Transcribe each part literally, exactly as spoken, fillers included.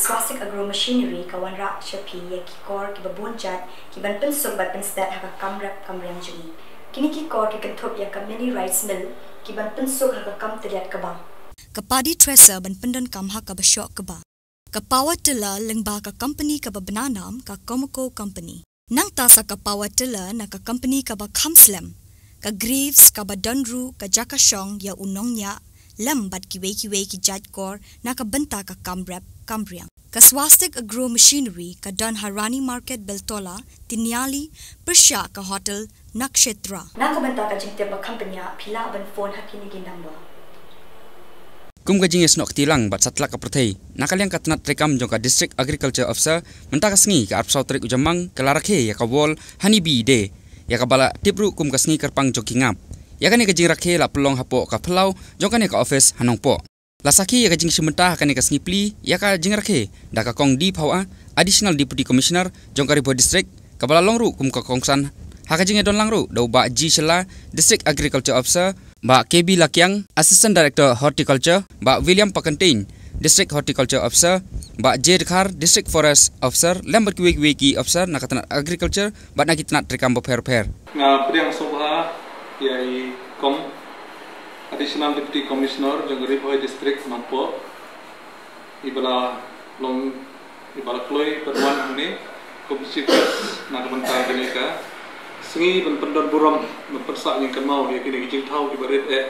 Swastik Agro Machinery ka wanrah sha phi ïa ki kor kiba bun jait ki ban pynsuk bad pynstet ha ka kam rep kam riang jong ngi. Kine ki kor ki kynthup ïa ka mini rice mill ki ban pynsuk ha ka kam tylliat kaba. Ka paddy thresher ban pyndonkam ha kaba shoh kaba. Ka power tiller lyngba ka company kaba bna nam ka Comaco Company. Nangta sa ka power tiller na ka company kaba kham slem. Ka Greaves kaba don ruh ka jaka shong ïa u nongñiah lem bad kiwei kiwei ki jait kor na ka bynta ka kam rep kam riang. Ka Swastik Agro Machinery ka don ha Rani Market Beltola, Tiniali, pyrshah ka hotel Nakshetra. Na ka bynta ka jingtip ba kham bniah phi lah ban phone ha kine ki number. Kum ka jingïasnoh kti lang bad satlak ka pyrthei, na ka liang ka tnat treikam jong ka District Agriculture Officer, mynta ka sngi ka arphew saw tarik u Jymmang ka la rakhe ïa ka World Honey Bee Day, ïa kaba la tip ruh kum ka sngi kyrpang jong ki ngap. Ïa kane ka jingrakhe la pynlong hapoh ka phyllaw jong kane ka office ha Nongpoh. La sakhi ïa ka jingshim bynta ha kane ka sngi plie ïa ka jingrakhe da ka Kong D Phawa, Additional Deputy Commissioner jong ka Ri Bhoi District, kaba la long ruh kum ka kongsan ha ka jingïadon lang ruh da u Bah G Shylla, District Agriculture Officer, Bah K B Lakiang, Assistant Director Horticulture, Bah William Pakynting, District Horticulture Officer, Bah J Dkhar, District Forest Officer, lem bad kiwei kiwei ki officer na ka tnat agriculture bad na ki tnat treikam bapher bapher. Nga pdiang sngewbha ïa i Kong Additional Deputy Commissioner jong ka Ri Bhoi District Nongpoh, iba la long, iba la kloi ban wan hangne kum chief guest na ka bynta kane ka sngi ban pyndon burom, ban pynsah jingkynmaw ïa kine ki jingthaw kiba rit eh,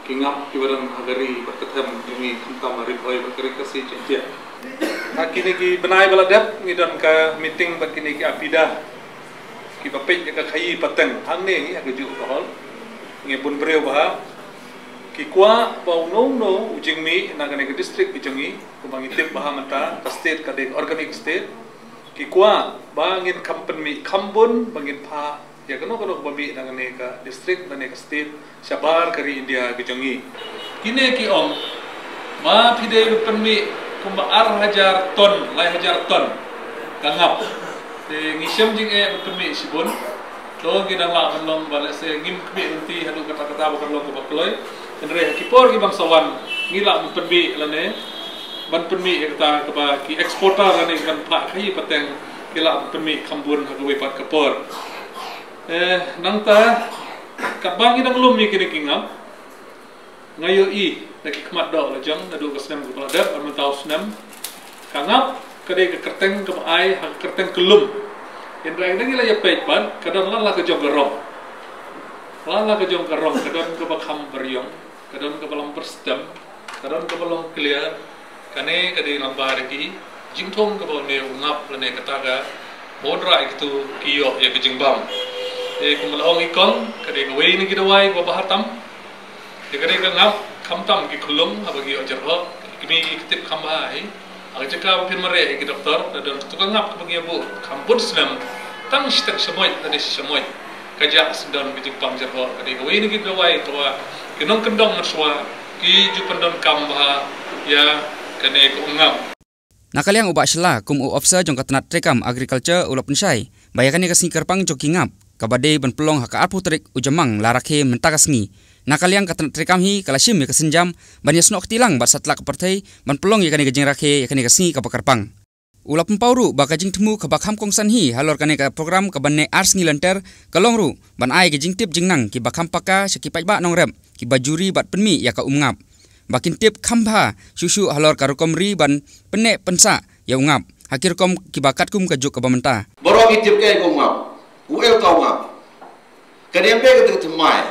ki ngap kiba don ha ka ri bad ka them jong ngi, khamtam ha Ri Bhoi bad ka Ri Khasi Jaiñtia. Ha kine ki bnai ba la dep ngi don ka meeting bad kine ki APIDA kiba peit ïa ka khaïi pateng hangne ngi ha kajuh ka hall. Ngi bun briew bha. Ki kwah ba uno uno u jingmih na kane ka district ka jong ngi, kumba ngi tip bha mynta ka state ka dei ka organic state. Ki kwah ba ngin kham pynmih kham bun, ba ngin phah ïa kano kano kaba mih na kane ka district, na kane ka state, shabar ka ri India ka jong ngi. Kine ki ong ba phi dei ban pynmih kumba ar hajar ton, lai hajar ton ka ngap. Te ngi shem jingeh ban pynmih shibun. To ngi dang lah ban long ba lehse ngim khmih lynti haduh katta katta ba kan long kaba kloi. Hynrei ha ki por ki ban sa wan ngi lah ban pynmih lane ban pynmih ïa kata kaba ki exporter lane ki ban phah khaïi pateng ki lah ban pynmih kham bun ha kawei pat ka por. Eh, nangta katba ngi dang lum ïa kine ki ngap, nga ïohi na ki khmat doh la jong naduh ka snem kaba la dep, mynta u snem. Ka ngap ka dei ka kyrteng kaba ai ha ka kyrteng kyllum. Hynrei ngi la ïa peit pat, ka don la la ka jong ka rong. La la ka jong ka rong, ka don kaba kham bariong, ka don kaba long pyrstem, ka don kaba long clear. Kane ka dei lyngba da ki jingthung kaba une u ngap lane kata ka ba wanrah ïa kitu ki ïoh ïa ka jingbam. Te kumba la ong i Kong, ka dei kawei na ki dawai kaba bha tam. Te ka dei ka ngap, khamtam ki khyllung haba ki ïoh jyrhoh, ki kmie ki tip kham bha hi. Ha ka jaka ba phin mareh ïa ki doktor, la don tu ka ngap kaba ngi ïa buh kham bun snem, tang shiteng shamoit lane shi shamoit. Ka jah syndon ka jingpang jyrhoh, ka dei kawei na ki dawai kaba ki nongkyndong mynshuwa ki ju pyndonkam bha ïa kane ka umngap. Na ka liang u Bah Shylla kum u officer jong ka tnat treikam agriculture u la pynshai ba ïa kane ka sngi kyrpang jong ki ngap kaba dei ban pynlong ha ka arphew tarik u Jymmang la rakhe mynta ka sngi. Na ka liang ka tnat treikam hi ka la shim ïa ka sienjam ban ïasnoh kti lang bad satlak ka pyrthei ban pynlong ïa kane ka jingrakhe ïa kane ka sngi kaba kyrpang. U la pynpaw ruh ba ka jingthmu kaba kham kongsan hi halor kane ka program kaban neh ar sngi lynter ka long ruh ban ai ka jingtip jingnang kiba kham paka sha ki paidbah nongrep kiba ju ri bad pynmih ïa ka umngap, ba kin tip kham bha shuh shuh halor ka rukom ri ban pynneh pynsah ïa u ngap ha ki rukom kiba katkum ka juk kaba mynta. Baroh ki tip kaei ka umngap, uei uta u ngap. Ka dei em be ka thymmai.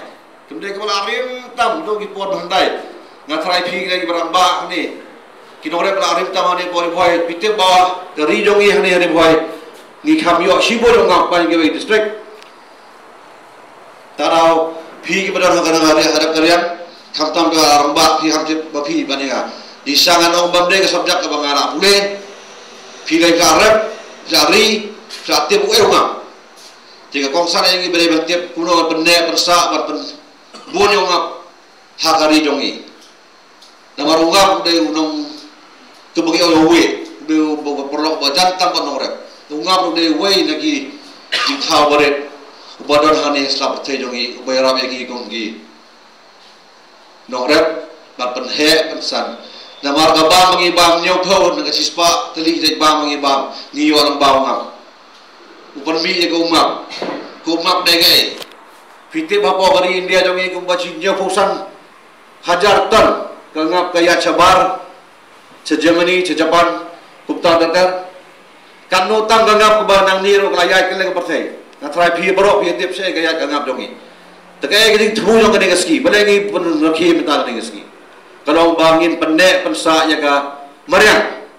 Kam dei kaba la rim tam, dei ki por ba hyndai. Nga tharai phi ki dei kiba rangbah hangne, ki nongrep ba la rim tam hangne ha Ri Bhoi, phi tip ba ka ri jong ngi hangne ha Ri Bhoi ngi kham ïoh shibun u ngap ban kiwei district. Tang phi kiba don ha ka, ha ka, ha ka riang, khamtam ka rangbah phi kham tip ba phi ban ïa. Dei sa ngan ong ba ym dei ka subject kaba nga la pule. Phi dei ka rep, ka ri, ka tip uei u ngap. Te ka kongsan ïa ngi ba dei ban tip kumno ban pynneh pynsah ban pynbun ïa u ngap ha ka ri jong ngi. Namar u ngap u dei u nong, to ba ngi ong uwei, u dei u ba, ba paralok ba jan tam bad nongrep. U ngap u dei uwei na ki jingthaw barit uba don hangne ha sla pyrthei jong ngi, uba ïarap ïa ngi kum ki nongrep ban pynheh pynsan Namar ka bam ba ngi bam hynñiewphew na ka shispah tylli ki jait bam ba ngi bam, ngi ïoh lyngba u ngap. U pynmih ïa ka um ngap. Ka um ngap dei kaei? Phi tip hapoh ka ri India jong ngi kumba shi hynñiewphew san hajar ton ka ngap ka ïaid shabar sha Germany, sha Japan, kumta ter ter. Katno tang ka ngap kaba nangne ruh ka la ïaid kylleng ka pyrthei. Nga tharai phi baroh phi tip shaei ka ïaid ka ngap jong ngi. Te kaei ka jingthmu jong kane ka sngi, balei ngi pynrakhe mynta kane ka sngi? Ka long ba ngin pynneh pynsah ïa ka mariang.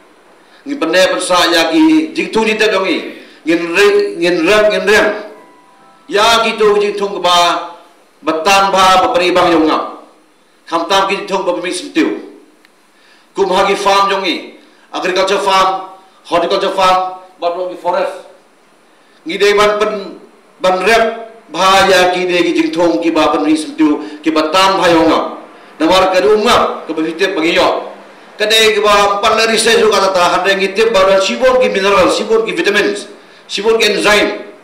Ngin pynneh pynsah ïa ki jingthung jingtep jong ngi. Ngin rep, ngin rep, ngin rem ïa kito ki jingthung kaba, ba tang bha, ba pynibang ïa u ngap. Khamtam ki jingthung ba pynmih syntiew. Kum ha ki farm jong ngi, agriculture farm, horticulture farm, bad ruh ki forest. Ngi dei ban pyn, ban rep bha ïa kine ki jingthung kiba pynmih syntiew, kiba tang bha ïa u ngap. Namar ka dei u ngap kaba phi tip ba ngi ïoh. Ka dei kaba ym pat leh research ruh katta, hynrei ngi tip ba don shibun ki mineral, shibun ki vitamins, shibun ki enzyme.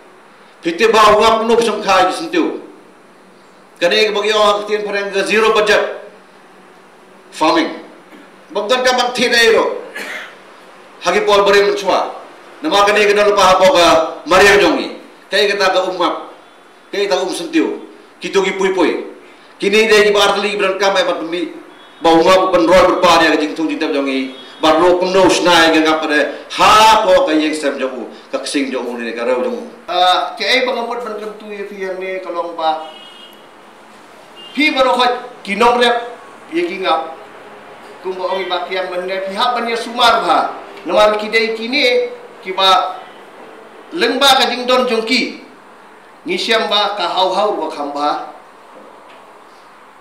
Phi tip ba u ngap kumno u shongkha ïa ki syntiew? Kane kaba ngi ong ha ka ktien phareng ka zero budget farming. Bym donkam ban thied ei ruh ha ki por barim mynshuwa. Namar kane ka don lypa hapoh ka mariang jong ngi. Kaei kata ka um ngap, kaei kata ka um syntiew, kito ki puipui. Kine dei kiba artylli kiba donkam ban pynmih ba u ngap u pynroi pynpar ïa ka jingthung jingtep jong ngi. Bad ruh kumno u shna ïa ka ngap ka dei hapoh ka ïing sem jong u, ka ksing jong u ne ka rew jong u. Ah, kaei ba nga mut ban kyntu ïa phi hangne ka long ba phi baroh khoit ki nongrep ïa ki ngap, kumba ong i Bah Kiang mynne, phi hap ban ïa sumar bha. Namar ki dei kine kiba lyngba ka jingdon jong ki ngi shem ba ka haw haw ruh ka kham bha.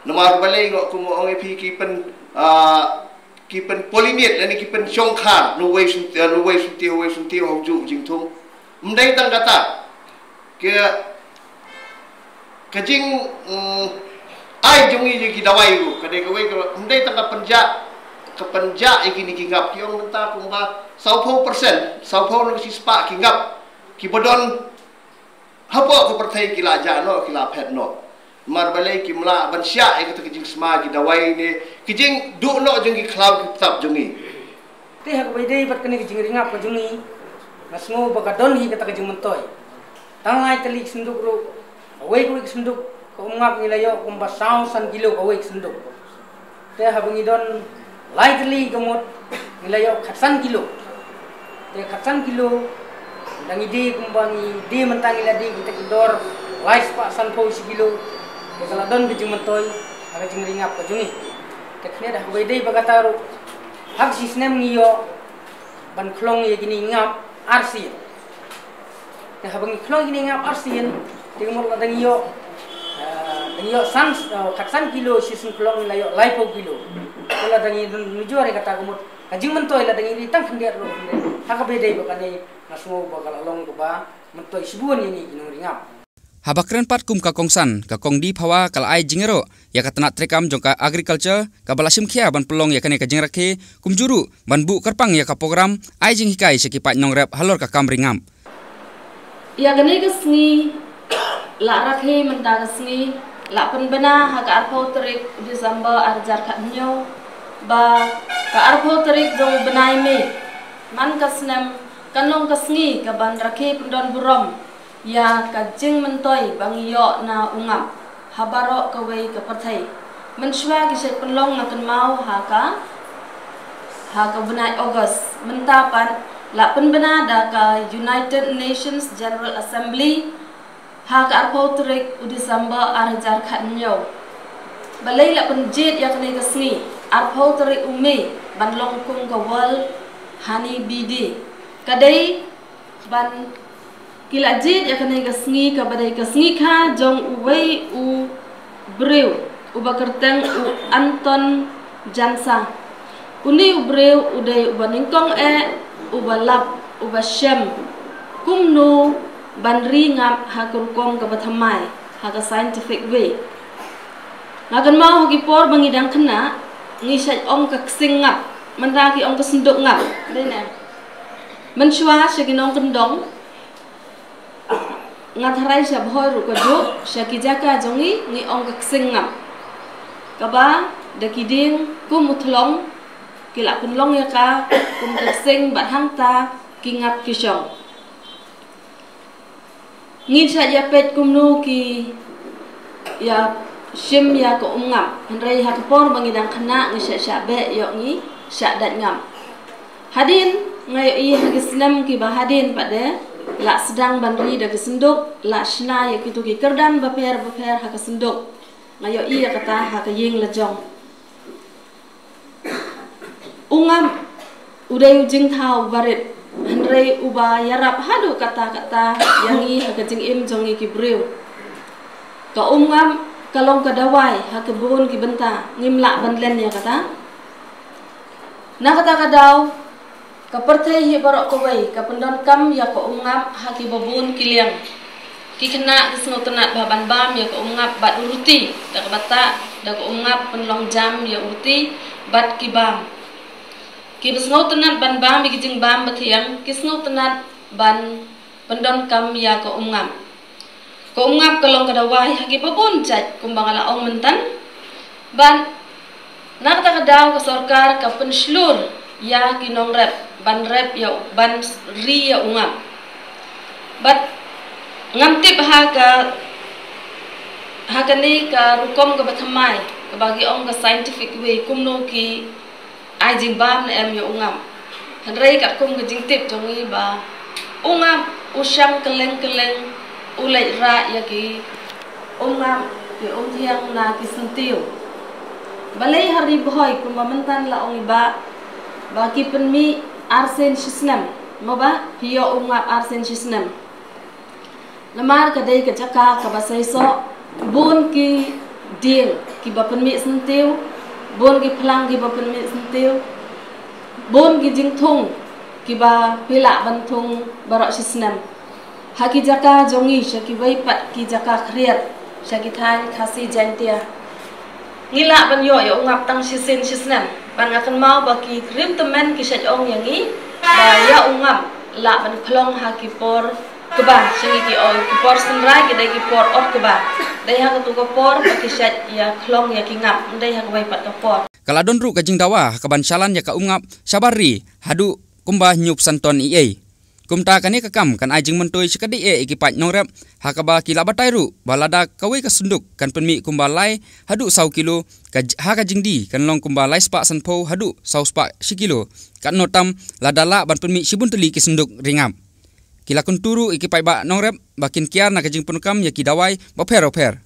Namar balei, nga kum ong ïa phi, ki pyn, ah, ki pyn pollinate lane ki pynshongkha na uwei syntiew, na uwei syntiew, uwei syntiew ha ujuh u jingthung. Ym dei tang kata, ka, ka jing, mm, ai jong ngi ïa ki dawai ruh ka dei kawei ka, ym dei tang ka pynjah, ka pynjah ïa kine ki ngap. Ki ong mynta kumba sawphew percent, sawphew na ka shispah ki ngap kiba don hapoh ka pyrthei ki la jah noh, ki la phet noh. Namar balei? Kim lah ban shah ïa kata ka jingsma ki dawai ne ki jingduh noh jong ki khlaw ki btap jong ngi. Te ha kaba ïadei bad kane ka jingri ngap ka jong ngi, nga sngew ba ka don hi kata ka jingmyntoi. Tang lai tylli ki synduk ruh, kawei kawei ka synduk ka um ngap ngi la ïoh kumba saw san kilo kawei ka synduk. Te haba ngi don lai tylli ka mut ngi la ïoh khatsan kilo. Te khatsan kilo, da ngi die kumba ngi die mynta ngi la die kita ki dor lai spah sanphew shi kilo. Te ka la don ka jingmyntoi ha ka jingri ngap ka jong ngi. Te khyndiat haba ïadei bad kata ruh, ha ka shi snem ngi ïoh ban khlong ïa kine ngap arsien. Te haba ngi khlong ïa kine ngap arsien, te ka mut la dang ïoh, eh, dang ïoh san, eh, khatsan kilo, shi snem khlong la ïoh laiphew kilo. Te la dang ïoh nujor ïa kata ka mut ka jingmyntoi la dang ïoh tang khyndiat ruh. Ha kaba ïadei bad kane nga sngew ba ka la long kaba myntoi shibun ïa ngi ki nongri ngap. Haba kren pat kum ka kongsan, ka Kong D. Phawa ka la ai jingïaroh ïa ka tnat treikam jong ka Agriculture kaba la shim khia ban pynlong ïa kane ka jingrakhe, kumjuh ruh ban buh kyrpang ïa ka program ai jinghikai sha ki paid nongrep halor ka kam ri ngap. Ïa kane ka sngi la rakhe mynta ka sngi, la pynbna ha ka arphew tarik December ar hajar khathynñiew, ba ka arphew tarik jong u bnai May man ka snem kan long ka sngi kaban rakhe pyndon burom ïa ka jingmyntoi ba ngi ïoh na u ngap ha baroh kawei ka pyrthei. Mynshuwa ki shait pynlong, nga kynmaw, ha ka, ha ka bnai August. Mynta pat la pynbna da ka United Nations General Assembly ha ka arphew tarik u December ar hajar khathynñiew. Balei la pynjied ïa kane ka sngi arphew tarik u May ban long kum ka World Honey Bee Day? Ka dei ban, ki la jied ïa kane ka sngi kaba dei ka sngi kha jong uwei u briew uba kyrteng u Anton Jansa. Une u briew u dei uba nyngkong eh, uba lap, uba shem kumno ban ri ngap ha ka rukom kaba thymmai, ha ka scientific way. Nga kynmaw ha ki por ba ngi dang khynnah ngi shait ong ka ksing ngap, mynta ki ong ka synduk ngap. Dei ne? Mynshuwa sha ki nongkyndong, nga tharai sha Bhoi ruh kajuh, sha ki jaka jong ngi ngi ong ka ksing ngap. Kaba da ki dieng kum u thlong, ki la pynlong ïa ka kum ka ksing bad hangta ki ngap ki shong. Ngin shah ïa peit kumno ki ïa shim ïa ka um ngap. Hynrei ha ka por ba ngi dang khynnah ngi shah shah beh ïoh ngi shah dait ngap. Hadien nga ïohi ha ki snem kiba hadien pat de la sdang ban ri da ki synduk, la shna ïa kito ki kyrdan bapher bapher ha ka synduk. Nga ïohi ïa kata ha ka ïing la jong. U ngap u dei u jingthaw u barit, hynrei uba ïarap haduh katta katta ïa ngi ha ka jingim jong ngi ki briew. Ka um ngap ka long ka dawai ha ka bun ki bynta, ngim lah ban len ïa kata. Na kata ka daw, ka pyrthei hi baroh kawei ka pyndonkam ïa ka um ngap ha ki babun ki liang. Ki khynnah ki sngewtynnat bha ban bam ïa ka um ngap bad u roti, da kaba tah da ka um ngap pynlong jam ïa u roti bad ki bam. Kiba sngewtynnat ban bam ïa ki jingbam bathiang ki sngewtynnat ban pyndonkam ïa ka um ngap. Ka um ngap ka long ka dawai ha ki babun jait kumba nga la ong myntan. Bad na kata ka daw ka sorkar ka pynshlur ïa ki nongrep ban rep ïa, ban ri ïa u ngap. Bad ngam tip ha ka, ha kane ka rukom kaba thymmai kaba ki ong ka scientific way kumno ki ai jingbam ne em ïa u ngap. Hynrei katkum ka jingtip jong ngi ba u ngap u shang kylleng kylleng, u leit rah ïa ki um ngap, ki um thiang na ki syntiew. Balei ha Ri Bhoi kumba myntan la ong i Bah ba ki pynmih arsien shisnem, mo Bah, phi ïoh um ngap arsien shisnem. Namar ka dei ka jaka kaba seisoh, bun ki dieng kiba pynmih syntiew, bun ki phlang kiba pynmih syntiew, bun ki jingthung kiba phi lah ban thung baroh shisnem. Ha ki jaka jong ngi, sha kiwei pat ki jaka khriat, sha ki thaiñ Khasi Jaiñtia, ngi lah ban ïoh ïa u ngap tang shisien shisnem. Bad nga kynmaw ba ki rim tymmen ki shait ong ïa ngi ba ïa u ngap lah ban khlong ha ki por kba, sha ngi ki ong ki por synrai, ki dei ki por ot kba. Dei ha katu ka por ba ki shait ïa khlong ïa ki ngap, ym dei ha kawei pat ka por. Ka la don ruh ka jingdawa ha kaban shalan ïa ka um ngap shabar ri haduh kumba hynñiewphew san ton eiei. Kumta kane ka kam kan ai jingmyntoi sha ka dei eh ïa ki paid nongrep, ha kaba ki la batai ruh ba lada kawei ka synduk kan pynmih kumba lai haduh saw kilo, ka j-, ha ka jingdie kan long kumba lai spah sanphew haduh saw spah shi kilo, katno tam lada lah ban pynmih shibun tylli ki synduk ri ngap. Ki la kyntu ruh ïa ki paidbah nongrep ba kin kiar na ka jingpyndonkam ïa ki dawai bapher bapher.